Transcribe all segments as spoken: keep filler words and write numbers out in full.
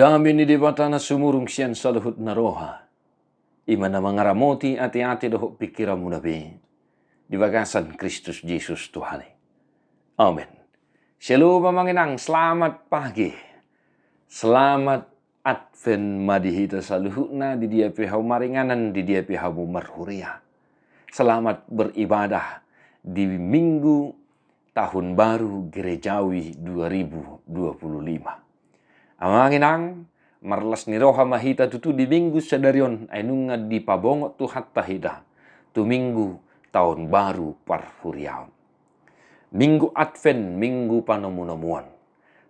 Dame ni Debata na sumurung sian saluhut na roha, i ma na mangaramoti ateate dohot pingkiranmuna be di bagasan Kristus Jesus Tuhan i. Amen. Shalom amang inang, selamat pagi. Selamat Advent ma di hita saluhutna, di dia pe hamu maringanan, di dia pe hamu marhuria. Selamat beribadah di Minggu Tahun Baru Gerejawi dua ribu dua puluh lima. Amang inang, marlas ni roha ma hita tutu di Minggu sadari on, ai nunga dipabongot Tuhanta hita tu Minggu Tahun Baru parhuriaon. Minggu Advent, Minggu panomunomuon.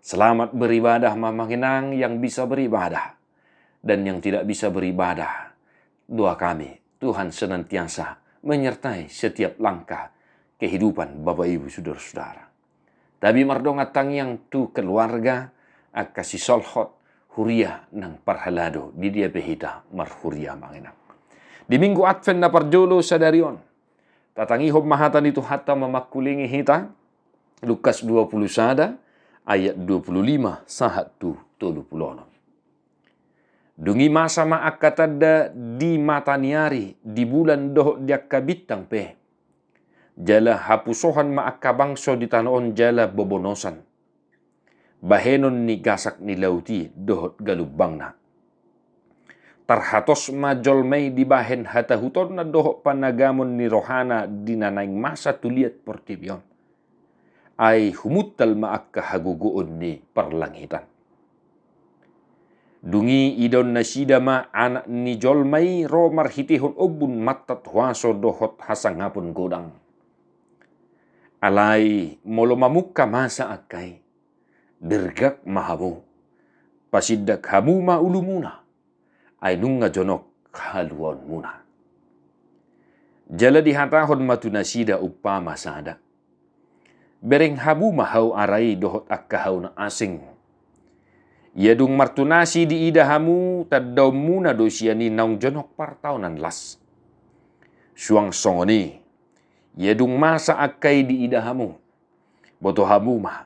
Selamat beribadah ma amang inang yang bisa beribadah. Dan yang tidak bisa beribadah, doa kami, Tuhan senantiasa menyertai setiap langkah kehidupan Bapak Ibu Saudara-saudara. Tabi mardongan tangiang tu keluarga, angka sisolhot, huria nang parhalado di dia pe hita marhuria amang inang. Di Minggu Advent na parjolo sadari on, tatangihon ma hata ni Tuhanta mamangkulingi hita, Lukas dua puluh sada ayat dua puluh lima sahat tu tolu puluh onom. Dung i masa ma angka tanda di mata ni ari, di bulan dohot di angka bintang pe. Jala hapusohan ma angka bangso di tano on jala bobonosan bahenon ni gasak ni laut i dohot galumbangna. Tarhatos ma jolma i dibahen hatahutonna dohot panagamon ni rohana di na naeng masa tu liat portibi on. Ai humuntal ma angka hagogoon ni parlangitan. Dung i idaon nasida ma Anak ni jolma i ro marhitehon ombun mantat huaso dohot hasangapon godang. Alai molo mamungka masa angka i, dirgak ma hamu, pasindak hamu ma ulumuna, ai nunga jonok haluaonmuna. Jala dihatahon ma tu nasida umpama sada: Bereng hamu ma hau ara i dohot angka hau na asing. Ia dung martunas i diida hamu, tandaonmuna do sian i naung jonok partaonan las. Suang songon i, ia dung masa angka i diida hamu, boto hamu ma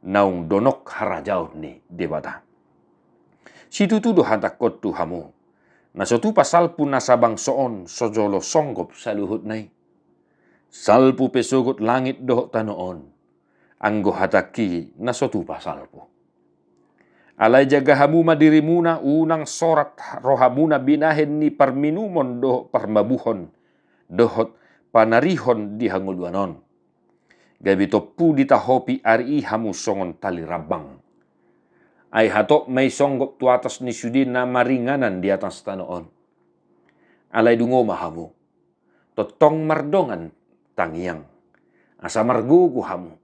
naung donok harajaon ni Debata. Situtu do hatangkon tu hamu, na so tupa salpu na sabangso on so jolo songgop saluhutna i. Salpu pe sogot langit dohot tano on, anggo hatangki na so tupa salpu. Alai jaga hamu ma dirimuna, unang sorat rohamuna binahen ni parminumon dohot parmabuhon dohot panarihon di hangoluan on. Gabe tompu ditahopi ari i hamu songon tali rambang. Ai hatop ma i songgop tu atas ni sude na maringanan di atas tano on. Alai dungo ma hamu, tongtong mardongan tangiang, asa margogo hamu,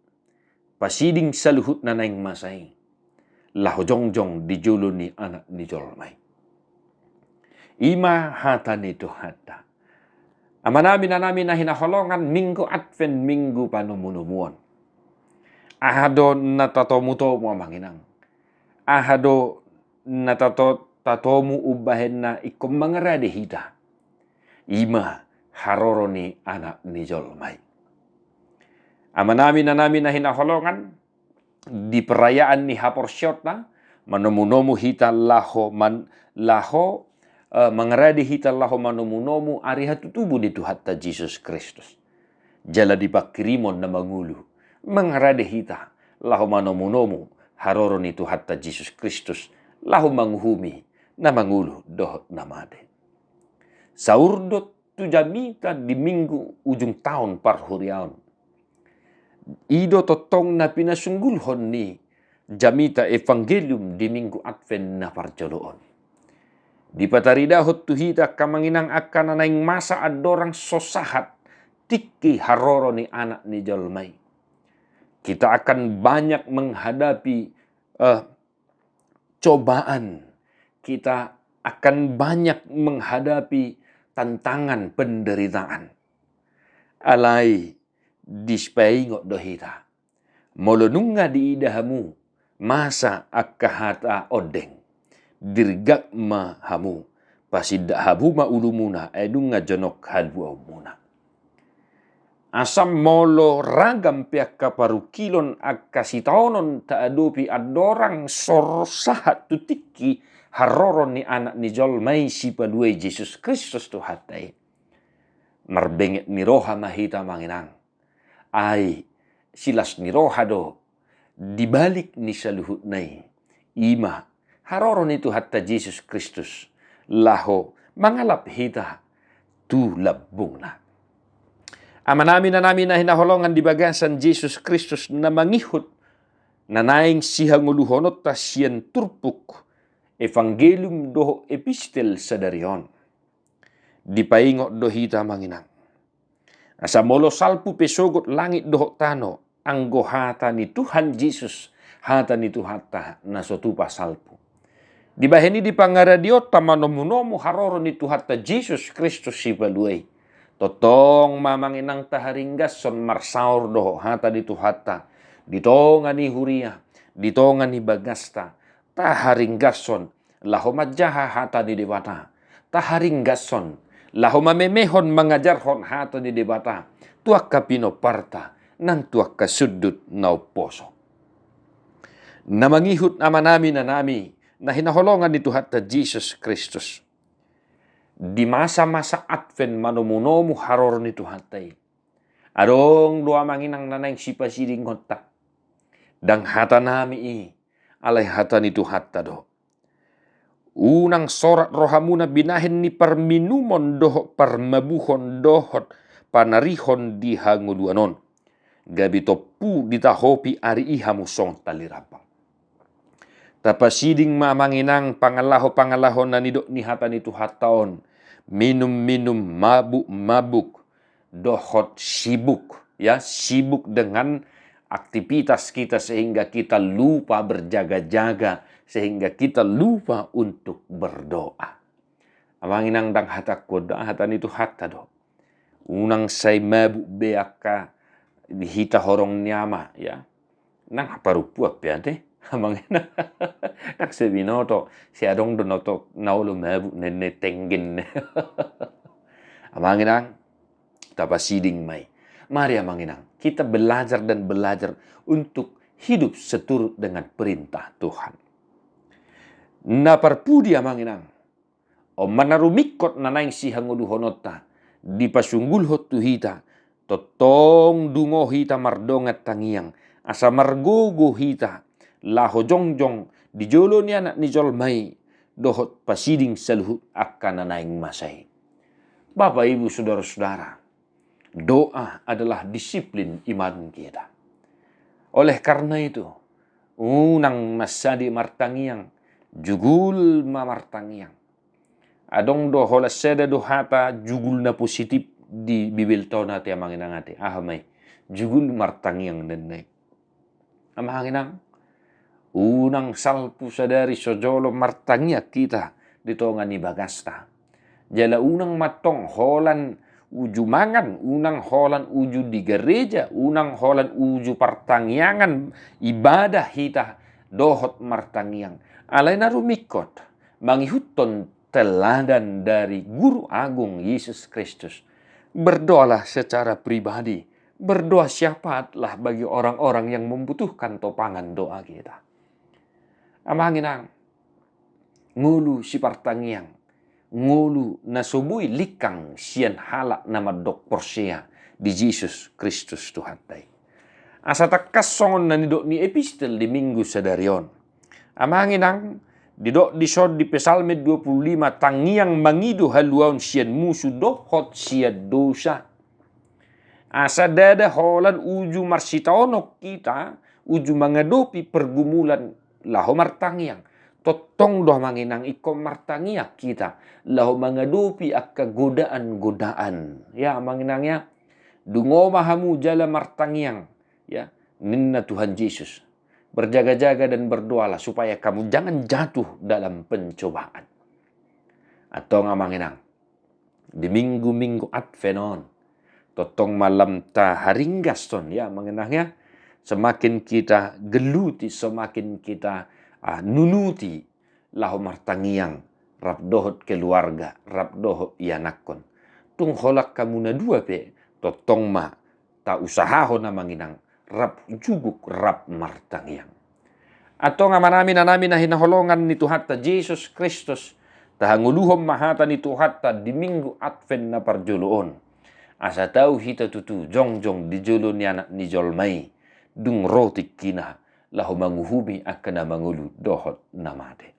pasiding saluhut na naeng masa i, laho jongjong di jolo ni Anak ni jolma i. I ma hata ni Tuhanta. Amanami, inanami na hinaholongan, Minggu Advent, Minggu panomunomuon. Aha do na tatomutomu amang inang? Aha do na tato-, tatomu umbahen na ingkon mangarade hita? I ma haroro ni Anak ni jolma i. Amanami, inanami na hinaholongan, di perayaan ni haporseaonta, manomunomu hita laho man-, laho, eh, mangarade hita laho manomunomu ari hatutubu ni Tuhanta Jesus Kristus. Jala di pangkirimon na mangolu, mangarade hita laho manomunomu haroro ni Tuhanta Jesus Kristus, laho manguhumi na mangolu dohot na mate. Saur do tu jamita di Minggu ujung taon parhuriaon. I do tongtong na pinasunggulhon ni jamita evangelium di Minggu Advent na parjolo on. Dipataridahon tu hita angka amang inang angka na naeng masa andorang so sahat tingki haroro ni Anak ni jolma i. Kita akan banyak menghadapi, eh, cobaan, kita akan banyak menghadapi tantangan penderitaan. Alai dipaingot do hita, molo nunga diida hamu masa angka hata ondeng, dirgak ma hamu, pasindak hamu ma ulumuna, ai nunga jonok haluaonmuna. Asa molo ragam pe angka parungkilon, angka sitaonon taadopi andorang so ro sahat tu tingki haroro ni Anak ni Jolma i, Sipalua i, Jesus Kristus Tuhanta i, marbenget ni roha ma hita, Amang Inang. Ai silas ni roha do di balik ni saluhutna i, i ma haroro ni Tuhanta Jesus Kristus laho mangalap hita tu lambungna. Amanami, inanami na hinaholongan di bagasan Jesus Kristus, na mangihut na naeng sihangoluhononta sian turpuk Evangelium dohot Epistel sadari on, dipaingot do hita, Amang Inang, asa molo salpu pe sogot langit dohot tano, anggo hata ni Tuhan Jesus, hata ni Tuhanta, na so tupa salpu. Dibahen i, di pangaradionta manomunomu haroro ni Tuhanta Jesus Kristus Sipalua i, tongtong ma, Amang Inang, taharinggashon marsaor dohot hata ni Tuhanta di tonga ni huria, di tonga ni bagasta, taharinggashon laho manjaha hata ni Debata, taharinggashon laho mamemehon, mangajarhon hata ni Debata tu angka pinomparta nang tu angka sundut na umposo. Na mangihut, amanami, inanami na hinaholongan ni Tuhanta Jesus Kristus, di masa-masa Advent manomunomu haroro ni Tuhanta i, adong do, Amang Inang, na naeng sipasidinghonta. Ndang hatanami i, alai hata ni Tuhanta do. Unang sorat rohamuna binahen ni parminumon dohot parmabuhon dohot panarihon di hangoluan on, gabe tompu ditahopi ari i hamu songon tali rambang. Tapasiding ma, Amang Inang, pangalaho-pangalaho na nidok ni hata ni Tuhanta on, minum-minum, mabuk-mabuk, dohot sibuk, ya, sibuk dengan aktivitas kita sehingga kita lupa berjaga-jaga, sehingga kita lupa untuk berdoa. Amang Inang, ndang hatangku on do, hata ni Tuhanta do. Unang sai mabuk be angka di hita horong ni ama, ya. Nang parumpuan pe ate, Amang Inang. Nang sai binoto, sai adong do na oto na olo mabuk, nene tenggen. Amang Inang, tapasiding ma i. Mari, Amang Inang, kita belajar dan belajar untuk hidup seturut dengan perintah Tuhan. Na parpudi, Amang Inang, on ma na rumingkot na naeng sihangoluhononta, dipasunggulhon tu hita, tongtong dungo hita mardongan tangiang, asa margogo hita laho jongjong di jolo ni Anak ni Jolma i, dohot pasiding saluhut angka na naeng masa i. Bapa, Ibu, saudara-saudara, doa adalah disiplin iman kita. Oleh karena itu, unang mansadi martangiang, jugul ma martangiang. Adong do holan sada do hata jugul na positif di Bibelta on ate, Amang Inang, ate. Aha ma i? Jugul martangiang, ninna i. Amang Inang, unang salpu sadari so jolo martangiang hita di tonga ni bagasta. Jala unang ma antong holan uju mangan, unang holan uju di gareja, unang holan uju partangiangan ibadah hita dohot martangiang. Alai na rumingkot, mangihuthon teladan dari Guru Agung Yesus Kristus. Berdoalah secara pribadi, berdoa syafaatlah bagi orang-orang yang membutuhkan topangan doa kita. Amang Inang, ngolu sipartangiang, ngolu na so boi lingkang sian halak na mandok porsea di Jesus Kristus Tuhanta i. Asa tangkas songon na nidok ni epistel di Minggu sadari on. Amang Inang, didok dison di Psalmen dua puluh lima, tangiang mangido haluaon sian musu dohot sian dosa. Asa ndada holan uju marsitaonon hita, uju mangadopi pergumulan laho martangiang. Tongtong do, Amang Inang, ingkon martangiang hita laho mangadopi angka godaan-godaan. Ya, Amang Inang, ya. Dungo ma hamu jala martangiang, ya, ninna Tuhan Jesus. Berjaga-jaga dan berdoalah supaya kamu jangan jatuh dalam pencobaan. Antong, Amang Inang, di minggu-minggu Advent on, tongtong ma lam taharinggashon, ya, Amang Inang, ya. Semakin kita geluti, semakin kita, ah, nunuti laho martangiang rap dohot keluarga, rap dohot ianakhon. Tung holan hamu na dua pe, tongtong ma tausahahon amang inang, rap juguk rap martangiang. Antong amanami, inanami na hinaholongan ni Tuhanta Jesus Kristus, tahangoluhon ma hata ni Tuhanta di Minggu Advent na parjolo on. Asa tau hita tutu jongjong di jolo ni Anak ni jolma i, dung ro tingkina, laho manguhumi angka na mangolu dohot na mate.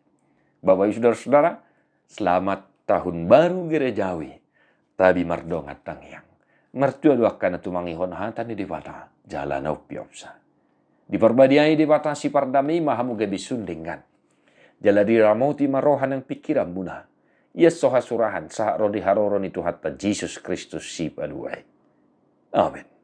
Bapak Ibu Saudara-saudara, selamat tahun baru gerejawi. Tabi mardongan tangiang. Martua do angka na tumangihon hata ni Debata, jala na umpeopsa. Diparbadiai Debata sipardame i ma hamu gabe sun denggan. Jala diramoti ma roha nang pingkiranmuna. Ia so hasurahan sahat ro di haroro ni Tuhanta Jesus Kristus Sipalua i. Amen.